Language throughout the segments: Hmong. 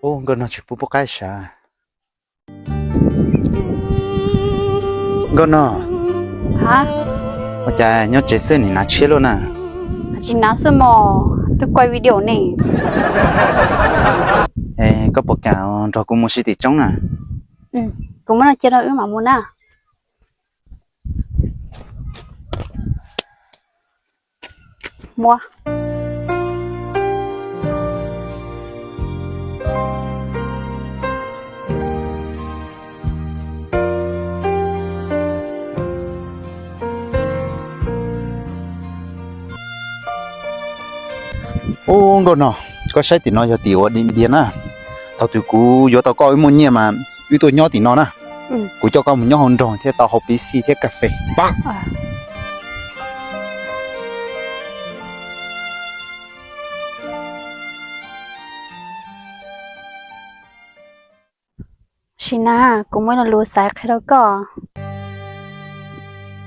Ub, nkauj nog tsis pub pub qaib sav. Nkauj nog, ua cas nyob tsev xwb nim hnav tshiab luaj na? Tsis hnav xwb mog, twb quaj video ne. Koj puas kam nrog kuv mus sib tim tsoob na? Kuv muab no cia rau wb mam mus na. Muab. Ub, nkauj nog, koj saib tim no yog tim uas Dim Npias na. Thaum twg kuv yuav tau koj wb muaj nyiaj mas wb tuaj nyob tim no na. Kuv coj koj mus nyob hauv nroog thiab tau haus pib xij thiab kas fes. Sim na, kuv muaj lo lus xav qhia rau koj.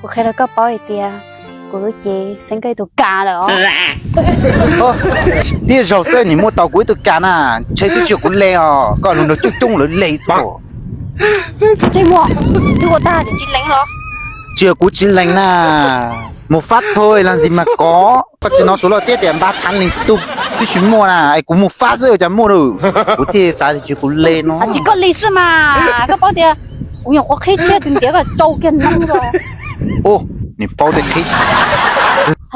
Kuv qhia rau koj paub hais tias kuv lub cev xeeb koj ib tug kas lawm os. Tib zaug xwb nim muaj tau kuv ib tug kas na, ntshe twb tsis yog kuv le os, koj hluas nraug coob coob lawv le xwb. Tsis muaj, twb ua tag tsis lees los? Tsis yog kuv tsis lees na, mus fab thôi làm gì mà có, koj tsis hnov Suav loj tiab tias ba tháng liền tu, twb tsis muaj na, es kuv mus fab xwb ua cas muaj lawm. Kuv thiaj xav tias tsis yog kuv le no. Tsis koj li xwb mas, koj paub tias kuv nyuam qhuav qhib tshiab tus ntiav koj tsau kiag noob los. Ub, nim paub tias qhib.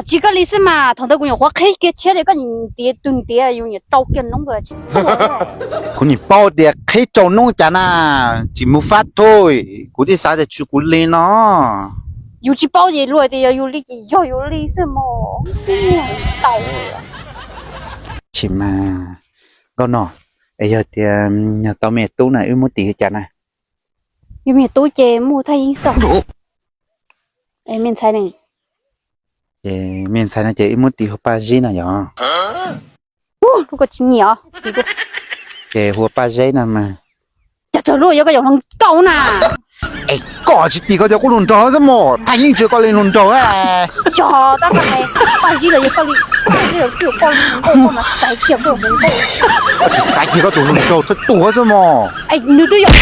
Tsis koj li xwb mas, thaum ntawd kuv nyuam qhuav qhib kiag tshiab tias koj ntiav tus ntiav yus niam tsau kiag noob los tsis. Kuv nim paub tias qhib tsau noob cas na, tsis mus fab thôi, kuv thiaj xav tias tsis yog kuv li no. Yus tsis paub ces luag tias yog yus li ces yog yus li xwb mog. Tsis mas, nkauj nog, es yog tias yog tau me tub na wb muab tis li cas na? Yus me tub ces muaj thaj yeeb xwb. Me ntxhais ne? Ces me ntxhais no ces wb muab tis hu Paj Zeb no yog? Koj tsis nyiam. Ces hu Paj Zeb no mas. Cas txog lub yuav koj yuav hluas nkauj na. Es koj tsis tis koj cov qub hluas nraug xwb mog, thaj yeeb tsis koj li hluas nraug. Tso tab koj hais Paj Zeb los yog koj li, Paj Zeb los yog koj li hluas nkauj, koj mas xaiv kiag koj hluas nkauj. Koj tsis xaiv kiag koj tus hluas nraug thawj tuag xwb mog. Nws twb yog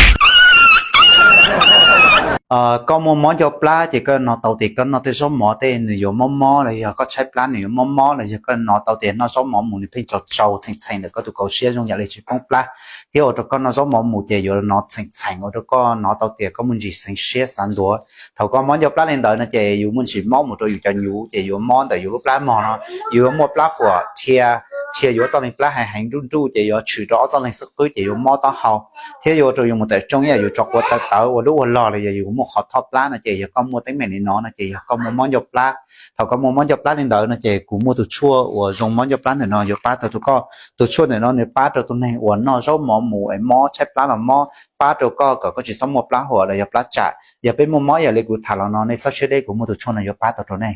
Koj muaj mob ncauj plab ces koj no tau tias koj noj tej zaub mov tej nws yuav mob mob los yog koj tshaib plab nws yuav mob mob los yog koj no tau tias noj zaub mov mus nws pheej tsau tsau txheem txheem ntawm koj tus kaus siab zoo yam li tsis poob plab, thiab ua rau koj noj zaub mov mus ces yuav no txheem txheem ua rau koj no tau tias koj muaj ntsis xeev siab xav ntuav. Thaum koj mob ncauj plab li ntawd no ces yus muaj ntsis mob mus rau yus cov nyuv ces yuav mob ntawm yus lub plab mog no, yus yuav muaj plab fuam dhia, dhia yus ob txoj leeg plab heev heev nruj nruj ces yuav tshwm rau ob txoj leeg xub qwb ces yuav mob taub hau, thiab yuav ua rau yus mus tawm rooj ib yam yus tso quav tawv tawv ua lub ua log los yog yus muaj qhov thob plab no ces yog koj muaj teeb meem li no no ces yog koj muaj mob ncauj plab. Thaum koj muaj mob ncauj plab li ntawd no ces kuv muaj tus tshuaj uas zoo mob ncauj plab ntawm no yuav pab tau rau koj. Tus tshuaj ntawm no nws pab rau tus neeg uas noj zaub mov mus es mob tshaib plab los mob, pab rau koj kom koj tsis txhob muaj plab huam los yog plab tsam. Yog peb muaj mob yam li kuv tham los no nej txhob siab deb, kuv muaj tus tshuaj no yuav pab tau rau nej.